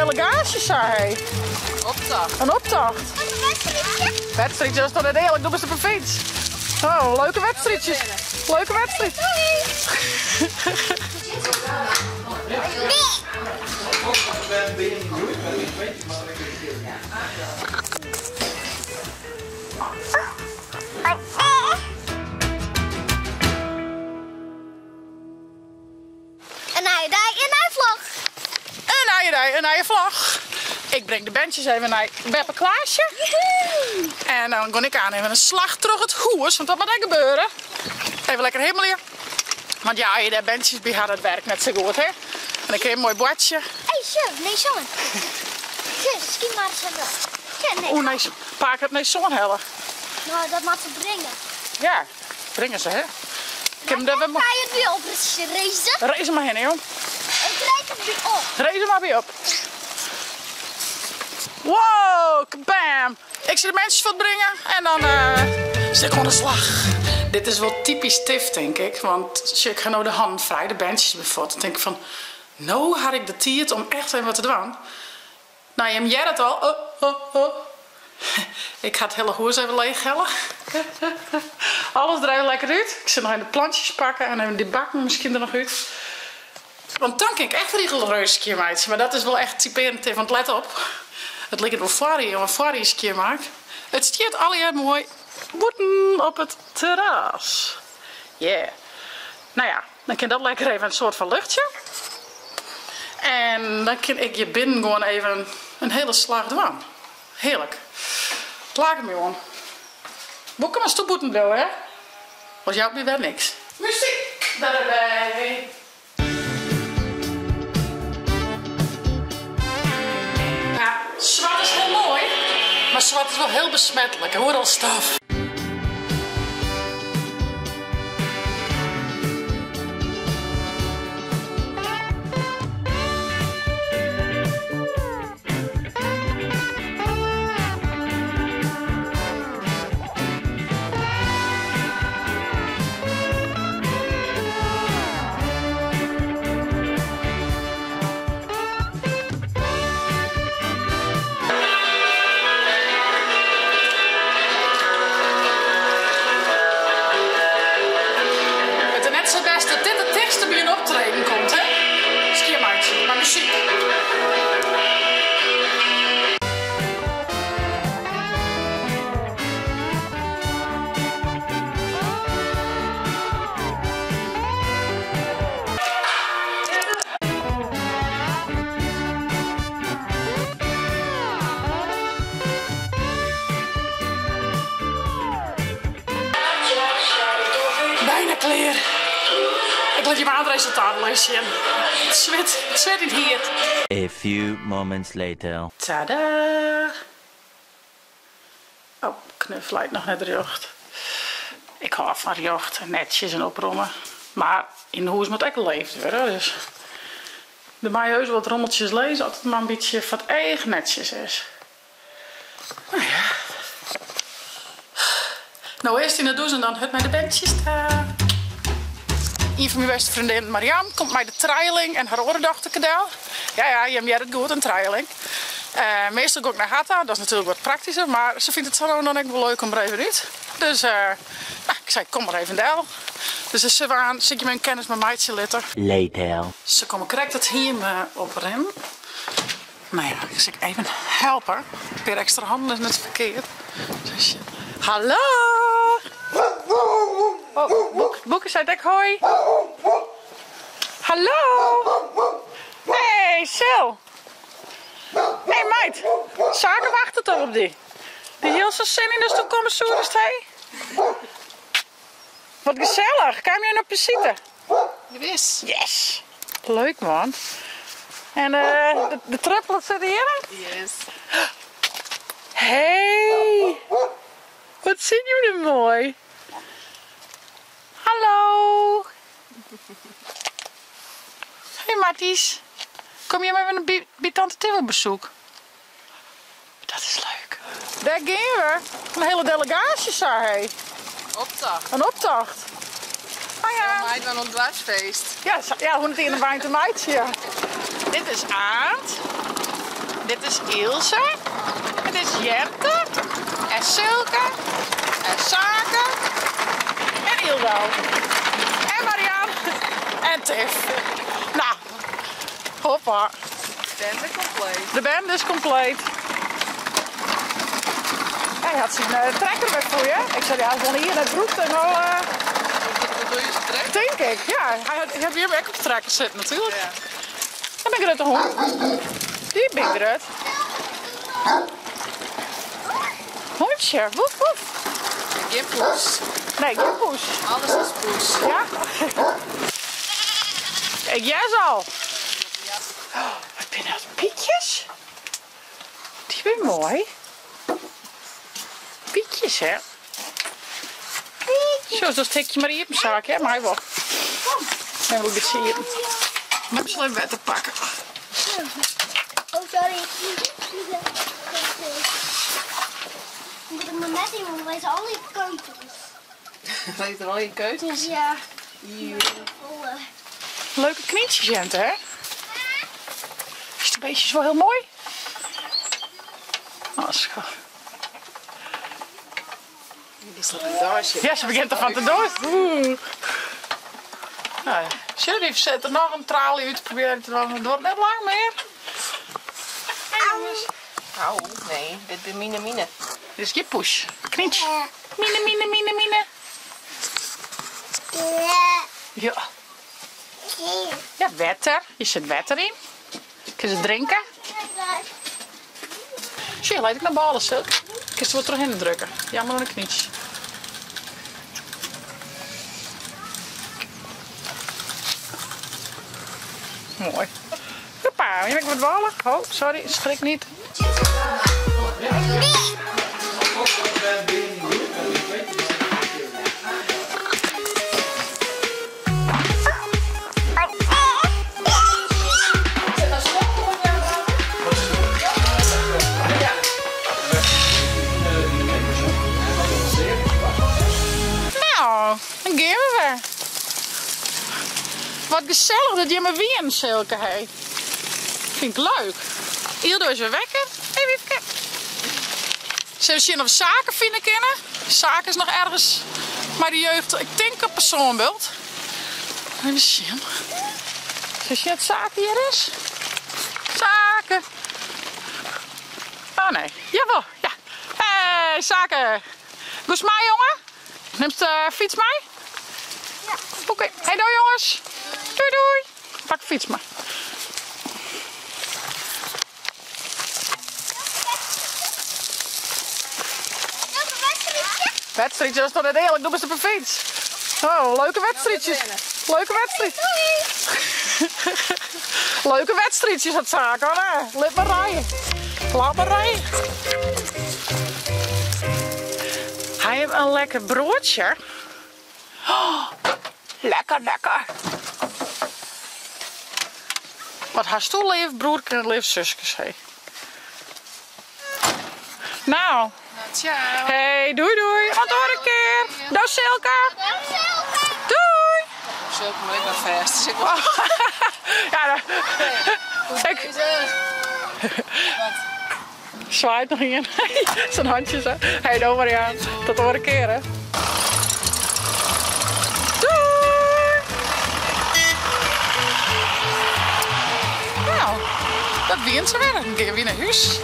delegaasje sa, hé. Optocht. Een optocht. Een wedstrijdje. Wedstrijdje, dat is toch net eerlijk? Doe eens op een fiets. Oh, leuke wedstrijdjes. Leuke wedstrijd. Een nije dei, in nije vlog. Een nije dei, in nije vlog. Ik breng de bandjes even naar Beppe Klaasje. En dan ga ik aan even een slag terug het hoes, want dat moet echt gebeuren. Even lekker hemelen. Want ja, de bandjes bij haar het werk net zo goed, hè? En ik heb een mooi bordje. Hey, zo, nee, zo'n. Zus, schiet maar eens even. Ja, nee. Oeh, nee, paak het nee zo'n helle. Nou, dat moet ze brengen. Ja, brengen ze, hè? Ik heb hem daar Ga je het weer op, race? Race maar heen, joh. Ik rijd het weer op. Race maar weer op. Wow, kabam. Ik zie de mensen wat brengen en dan zit ik aan de slag. Dit is wel typisch Tiff, denk ik. Want ik ga nou de hand vrij, de bandjes bijvoorbeeld. Dan denk ik van, nou had ik de tijd om echt even wat te doen. Nou, je hebt het al. Oh, oh, oh. Ik ga het hele hoes even leeghellen. Alles er even lekker uit. Ik zit nog even de plantjes pakken en even die bakken misschien er nog uit. Want dan kan ik echt rigoureus keer Maar dat is wel echt typerend, want let op. Het lijkt wel voor je, jongen, voor je keer maak. Het stiert al je mooi boeten op het terras. Yeah. Nou ja, dan kan dat lekker even een soort van luchtje. En dan kan ik je binnen gewoon even een hele slag doen. Heerlijk. Klaar me, jongen. Boeken maar stoepboeten blijven, hè? Want jou weer niks. Muziek daarbij. Ja, zwart is heel mooi, maar zwart is wel heel besmettelijk. Hoor al staf. Ik laat je maar het resultaat wel eens zien. Het zweet in hier. A few moments later. Tada! Oh, knuf lijkt nog net recht. Ik hou van recht en netjes en oprommen. Maar in de hoes moet ook geleefd worden. Dus de mij heus wat rommeltjes lezen, altijd maar een beetje wat eigen netjes is. Nou ja. Nou eerst in de douche en dan het met de bandjes staan. Een van mijn beste vriendinnen, Marianne, komt mij de trailing en haar orendochter cadeau. Ja, ja, je hebt het goed, een trailing. Meestal ga ik naar Hatta, dat is natuurlijk wat praktischer, maar ze vindt het zo dan ook wel leuk om er even uit. Dus nou, ik zei, kom maar even del. Dus ze aan, zit je mijn kennis met meidje litter. Later. Ze komen correct het hier me op rem. Nou ja, ik zeg even helpen. Een paar extra handen is net verkeerd. Dus, hallo! Oh, Boeken zei ik hoi. Hallo! Hey, Sil! Hey meid, zaken wachten toch op die? Die hield zo zin in, dus toen komen ze eens heen. Wat gezellig, kom je nog zitten? Yes. Yes! Leuk man. En de triplets zitten hier? Yes. Hey! Wat zien jullie mooi. Hallo! Hey Matties, kom je maar even bij tante Tim op bezoek? Dat is leuk. Daar gingen we. Een hele delegatie, zei hij. Optocht. Een optocht. Oh ja. Meid van een dwarsfeest. Ja, ja, hoe het in een wijn te meidje. Ja. Dit is Aad. Dit is Ilse. En dit is Jente. En Silke. En Sake. En Ildo. En Marian. En Tiff. Nou, hoppa. Bende compleet. De bende is compleet. Hij had zijn trekker weer voor je. Ik zei, ja, hij hier net roept en al. Wat doe je zijn trekker? Denk ik, ja. Hij had weer op de trekker zitten natuurlijk. Ja. En ben ik de hond. Die ben ik eruit. Hondje, woef woef. Geen poes. Nee, geen poes. Alles is poes. Ja? Kijk, jij al. Oh, wat zijn dat? Pietjes? Die zijn mooi. Pietjes, hè? Pietjes. Zo, dat stek je maar hier op zaak, hè? Maar hij wel. Kom. Dan wil ik het zien. Ik zal even water pakken. Oh, sorry. Moet ik me net in, want wij zijn al die keutels. Wij zijn al die keutels? Ja. Leuke knietjes, Jente, hè? Is de beestjes wel heel mooi? Oh, schat. Ja, ze begint ervan te doen. Oeh. Nou, Sheriff zet er nog een tralie uit te proberen te doen. Het wordt net lang meer. Hey, jongens. Au, nee, dit is mine mine. Dit is je poes. Knietje. Mine mine mine mine. Ja. Ja, water. Je zet water in. Kun je ze drinken? Zie je, laat ik naar ballen, zo. Kun je ze wat terug in drukken. Jammer dan een knietje. Mooi. Hoppa, hier heb ik wat ballen. Oh, sorry, schrik niet. Nou, dan gaan we weer. Wat gezellig dat je me weer Silke, hey. Vind ik leuk. Ildo is weer wekker. Hey Wiepke. Zullen we zien of we zaken vinden kunnen? Zaken is nog ergens. Maar de jeugd, ik denk op persoonbeeld. Even zien. Zullen we zien dat Zaken hier is? Zaken. Oh nee. Jawel. Ja. Hey, Zaken. Doe eens mij, jongen. Neemt de fiets mee? Ja. Oké. Okay. Hey, doei jongens. Doei doei. Pak de fiets maar. Wedstrijdje, dat is toch net eerlijk? Doe eens op een fiets. Oh, leuke wedstrijdjes. Leuke wedstrijd. Leuke wedstrijdjes, dat zaak hoor. Laat maar rijden. Laat maar rijden. Hij heeft een lekker broodje. Oh, lekker, lekker. Wat haar stoel leeft, broer en leeft zusjes. Hey. Nou. Ciao. Hey, doei doei. Tot de een keer. Doei Silke. Doei Silke. Doei. Silke moet ik maar vast. Dus ik wel... Ja, nou. Ik... Zwaait nog in. Zijn handjes, hè. Hey, doei Mariaan. Tot de volgende keer, hè. Doei. Nou, dat wint ze weer. Een keer weer naar huis.